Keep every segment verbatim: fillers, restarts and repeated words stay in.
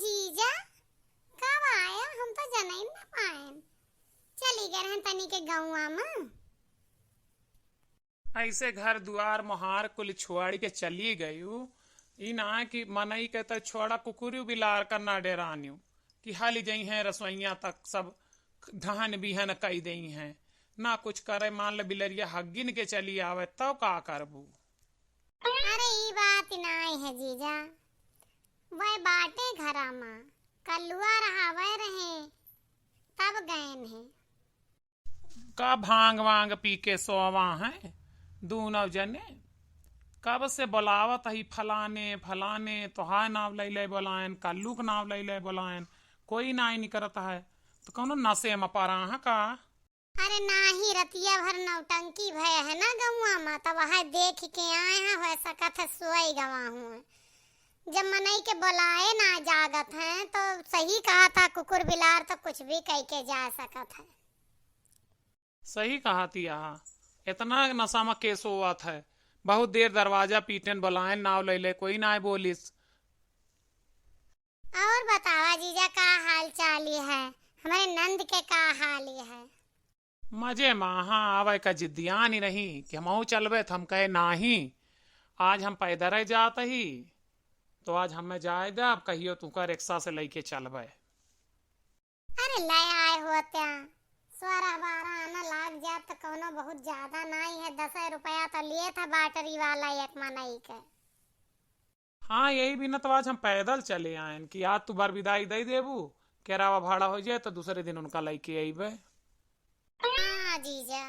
जीजा, कब आया? हम तो जनई न पाएन। चली गए रहन तनी के गौवा में। ऐसे घर दुआर मोहार कुल छोड़ के चली गयू। ई ना कि मनई के त छोड़ा, कुकुरी बिलार का ना डेरान्यू कि हाली जइहैं रसोइया तक, सब ढहन बिहन कई देइहैं। ना कुछ करे, मान ले बिलरिया हग्गिन के चली आवे, तब का करबू? अरे ई बात नाई है जीजा, वह बाटे घरा मा, कल्लुआ रहावे रहे, तब गएन है। का भांग वांग पी के सोवा हैं दूनौ जने? कब से बोलावत ही, फलाने फलाने, तोहार नाव लैले बोलायन, कल्लू के नाव लैले बोलायन, कोई नाई निकरत है। तो कौनो नशे में परा है का? अरे नाही, रतिया भर नौटंकी भय है ना गौवा में, तब वह देख के आए हैं, हो सकत है सोई गवा हूँ। जब मनई के बोलाए ना जागत हैं, तो सही कहा था कुकुर बिलार, तो कुछ भी कह के जा सकत है। सही कहा थी यहाँ, इतना नशा में के सोवत है। बहुत देर दरवाजा पीटन, बोलायन, नाव लैले, कोई ना बोलिस। और बतावा जीजा, का हाल चाल ही है? हमारे नंद के का हाल ही है? मजे में, हाँ, आवे का जिद्दियान ही नहीं कि हमहू चलबे, तो हम कहे नाही, आज हम पैदल जात ही, तो आज हमें जाए दे, अब कहियो तुका रिक्शा से लेके चलबे। अरे ले आए होते, सोरह बारह आना लाग जात तो कौनो बहुत ज्यादा नाई है, दस रुपया तो लिए था बाटरी वाला एक मनई के। हाँ, यही बिना तो आज हम पैदल चले आयन कि आज तू बरबिदाई दे देबू, केरावा भाड़ा हो जाए तो दूसरे दिन उनका लेके अइबे। हाँ जीजा,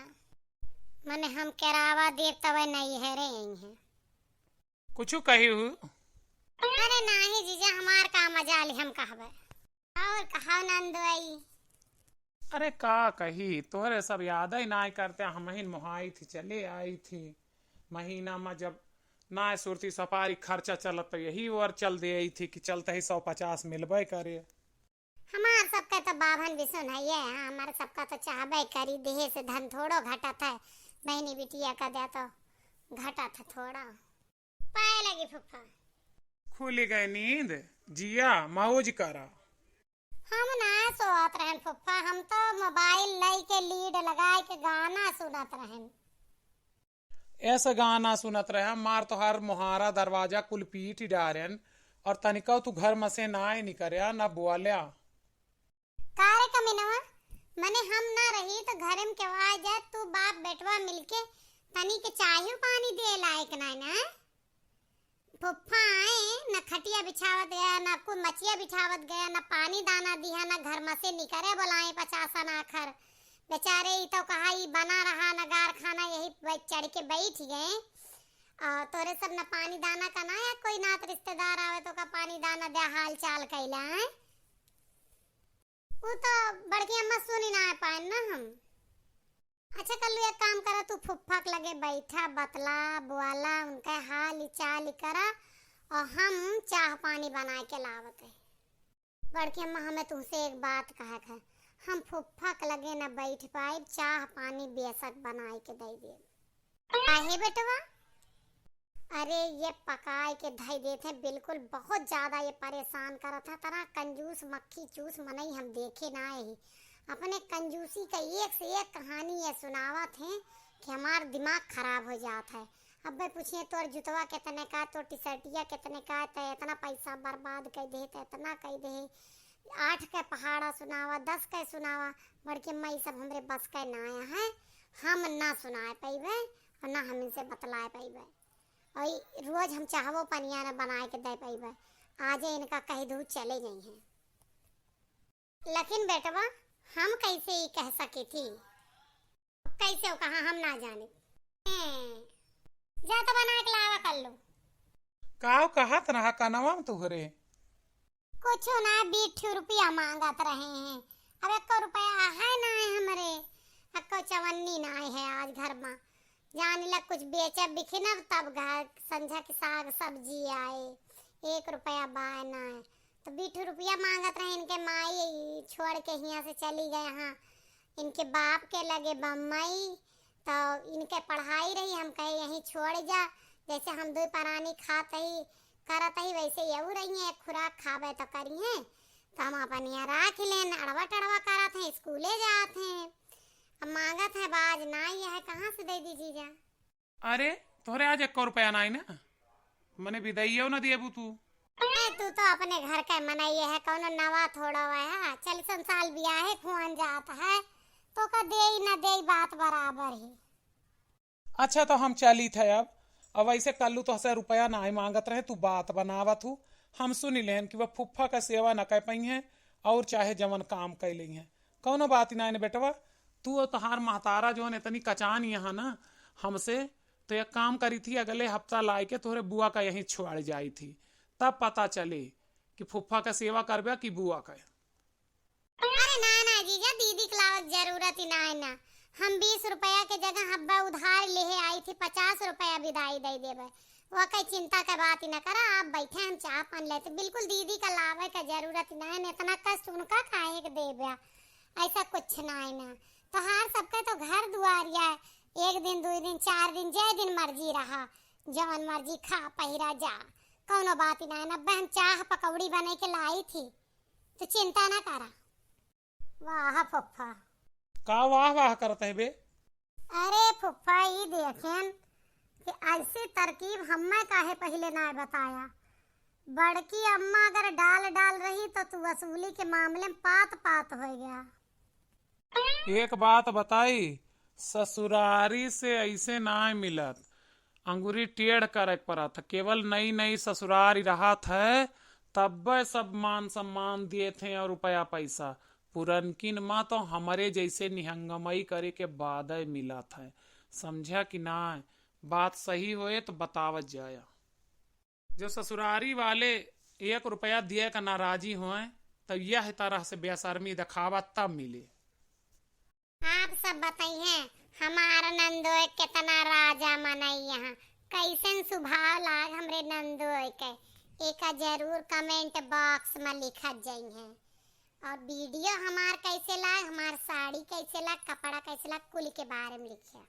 मने हम केरावा देब तबे नहीं है रे, यही है। कुछ कही हूँ? अरे नाही जीजा, हमार का मजाल हम कहबे। और कहा नंदोई? अरे का कही, तोहरे सब याद ही ना करते, हम ही मोहाई थी, चले आई थी। महीना में जब ना सुरती सफारी खर्चा चलत, तो यही ओर चल दे आई थी कि चलते ही सौ पचास मिलबे करे। हमार सबका तो बाभन बिसुन है ये, हाँ, हमारे सबका तो चाहबे करी, देहे से धन थोड़ो घटत है, बहनी बिटिया का दे तो घटत है थोड़ा। पाए लगी फुफ्फा। खुली गई नींद, जिया मौज करा। हम ना सोवत रहन फुफ्फा, हम तो मोबाइल लई के लीड लगाए के गाना सुनत रहन। ऐसा गाना सुनत रहे, मार तो हर मोहारा दरवाजा कुल पीट डारेन, और तनिका तू घर में से ना निकर्या, ना बोल्या। का रे कमीनवा, मने हम ना रही तो घरे में केवा जाए, तू बाप बेटवा मिलके तनी के चाही पानी दे लायक नाय ना। फुफ्फा आए, ना खटिया बिछावत गया, ना कोई मचिया बिछावत गया, ना पानी दाना दिहा, ना घर में से निकरे बोलाए पचासन आखर। बेचारे ई तो कहा ई बना रहा ना गार खाना, यही बै-, चढ़ के बैठ गए। आ, तोरे सब ना पानी दाना का ना या कोई नात रिश्तेदार आवे तो का पानी दाना दे हाल चाल कैला है। उ तो बड़की अम्मा सुनी ना पाए ना हम। अच्छा कल्लू, एक काम करा, तू फुफ्फा के लगे बैठा, बतला, बोला, उनका हाल चाल करा, और हम चाह पानी बनाए के लावत है। बड़की अम्मा, हमें तुमसे एक बात कहे के है, हम फुफ्फा के लगे न बैठ पाए, चाह पानी बेशक बनाए के दे दे। काहे बेटवा? अरे ये पकाए के धई देत हैं, बिल्कुल बहुत ज्यादा ये परेशान करत है। तना कंजूस मक्खी चूस मनई हम देखे ना ही। अपने कंजूसी का एक से एक कहानी ये सुनावत हैं कि हमार दिमाग खराब हो जात है। अब्बे पूछिए तोर जुतवा कितने का, तोर टी शर्टिया कितने का, तै इतना पैसा बर्बाद कर दे, तै इतना कर दे, आठ के पहाड़ा सुनावा, दस के सुनावा। बड़की अम्मा, ई सब हमरे बस के ना आया है, हम ना सुनाए पइबे और ना हम इनसे बतलाए पइबे। और ई रोज हम चाहवो पनिया न बनाए के दे पइबे। आजे इनका कह दू चले गई हैं। लेकिन बेटवा, हम कैसे ई कह सकी थी? कैसे हो कहा हम ना जाने। हैं, जा तो बना के लावा कल्लू। काव कहत रहा कनवा में तुहरे? कुछ ना, बीस रुपया मांगत रहे हैं। अब एको रुपया है ना है हमरे, एको चवन्नी ना है आज घर में। जान ला कुछ बेचब बिखिनब तब घर संझा के साग सब्जी आए, एक रुपया बाय ना है। तो बीस रुपया मांगत रहे इनके माई, छोड़ के हियाँ से चली गए। हाँ, इनके बाप के लगे बम्बई, तो इनके पढ़ाई रही, हम कहे यहीं छोड़ जा, जैसे हम दो परानी खात ही, करत ही वैसे यहू रही हैं, एक खुराक खाबे तो करी हैं, तो हम अपन यहाँ राख लेन, अड़वा टड़वा करत हैं, स्कूले जात हैं। अब मांगत हैं, बाज ना ये है, कहाँ से दे दी जीजा? अरे, तोहरे आज एको रुपया नाई ना, मने बिदाइयो ना दिएबू तू। ए, तू तो अपने घर का मनइये है, कौनो नवा थोड़ा हुआ है। चल सन साल बियाहे खुआन जात है, तो का देई ना देई बात बराबर ही। अच्छा, तो हम चलित है अब। अब ऐसे कल्लू तोहसे रुपया नाई मांगत रहे, तू बात बनावत हू। हम सुनि लेहन कि वह फुफ्फा का सेवा न कर पइहैं और चाहे जवन काम कर लेइहैं, कौनो बात ही नाई न बेटवा। तू और तोहार महतारा जवन इतनी कचान यहाँ ना हमसे, तो एक काम करी थी, अगले हफ्ता लाए के तोहरे बुआ का यहीं छोड़ जाई थी, तब पता चले कि फुफ्फा का सेवा करबे कि बुआ का। अरे ना ना जीजा, दीदी के लावक जरूरत ही ना है ना। हम बीस रुपया के जगह हब्बा उधार लेहे आई थी, पचास रुपया बिदाई दे देबे। वह कई चिंता के बात ही ना करा, आप बैठे हम चाह पान लेते। बिल्कुल दीदी का लावे का जरूरत ही ना है, इतना कष्ट उनका काहे के देबे, ऐसा कुछ ना है ना। तोहार सबके तो घर दुआरिया है, एक दिन, दो दिन, चार दिन, जय दिन मर्जी रहा, जवन मर्जी खा पहिरा जा, कौनो बात ही ना है ना। बहन चाह पकौड़ी बने के लाई थी, तो चिंता ना करा। वाह फुफ्फा। का वाह वाह करत है बे? अरे फुफ्फा, ई देखेन कि ऐसी तरकीब हमें काहे पहिले ना बताया। बड़की अम्मा अगर डाल डाल रही तो तू वसूली के मामले में पात पात हो गया। एक बात बताई, ससुरारी से ऐसे ना मिलत, अंगुरी टेढ़ करे के पड़त है। केवल नई नई ससुरारी रहत है, तब्बे सब मान सम्मान दिए थे और रुपया पैसा। पुरनकिन मा तो हमरे जैसे निहंगमई करे के बादे मिलत है, समझा कि ना? बात सही होए तो बतावत जाया। जो ससुरारी वाले एक रुपया दिए का नाराजी होए, तब यह तरह से बेशर्मी दिखावा तब मिले। आप सब बताइए, हमार नंदोय कितना राजा मनई यहाँ, कैसन स्वभाव लाग हमरे नंदोय के, एका जरूर comment box में लिखत जाइए। और video हमार कैसे लाग, हमार साड़ी कैसे लाग, कपड़ा कैसे लाग, कुल के बारे में लिखिए।